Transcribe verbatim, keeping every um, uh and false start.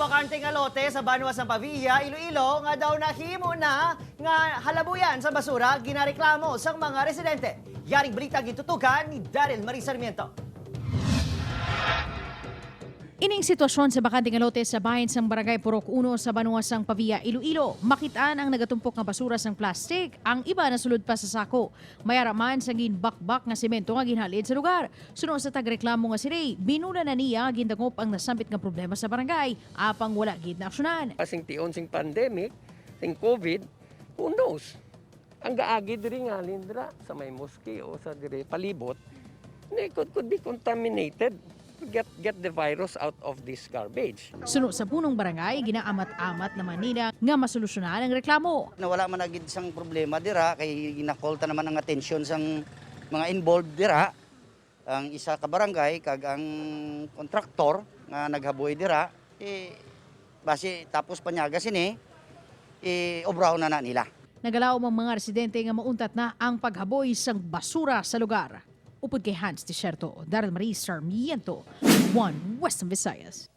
Bakante nga lote sa banwa sang Pavia, Iloilo, nga daw nahimo na nga halabuyan sa basura, ginareklamo sang mga residente. Yaring balita, gintutukan ni Daryl Marie Sarmiento. Ining sitwasyon sa bakante nga lote sa bahin sang Barangay Purok Uno sa banwa sang Pavia, Iloilo, makit-an ang nagatumpok nga basura sang plastic, ang iba nasulod pa sa sako. May ara man sang ginbakbak nga semento nga ginhalin sa lugar. Suno sa tagreklamo nga si Ray, binula na niya gindangop ang nasambit nga problema sa barangay, apang wala gid naaksyonan. Sing tion sing pandemic, sing COVID, who knows? Ang gaagi diri nga halin dira sa may mosque o sa diri palibot, they could, could be contaminated. Get, get the virus out of this garbage. Suno sa punong barangay, ginaamat-amat naman nila nga masolusyonan ang reklamo. Nawala man na gid sang problema dira, kay gina-call ta naman ang atensyon sang mga involved dira, ang isa ka barangay kag ang kontraktor nga naghaboy dira, eh, basi tapos panyaga sini, eh, obrahon na na nila. Nagalaom ang mga residente nga mauntat na ang paghaboy sang basura sa lugar. Upod kay Hans Desierto, Daryl Marie Sarmiento, One Western Visayas.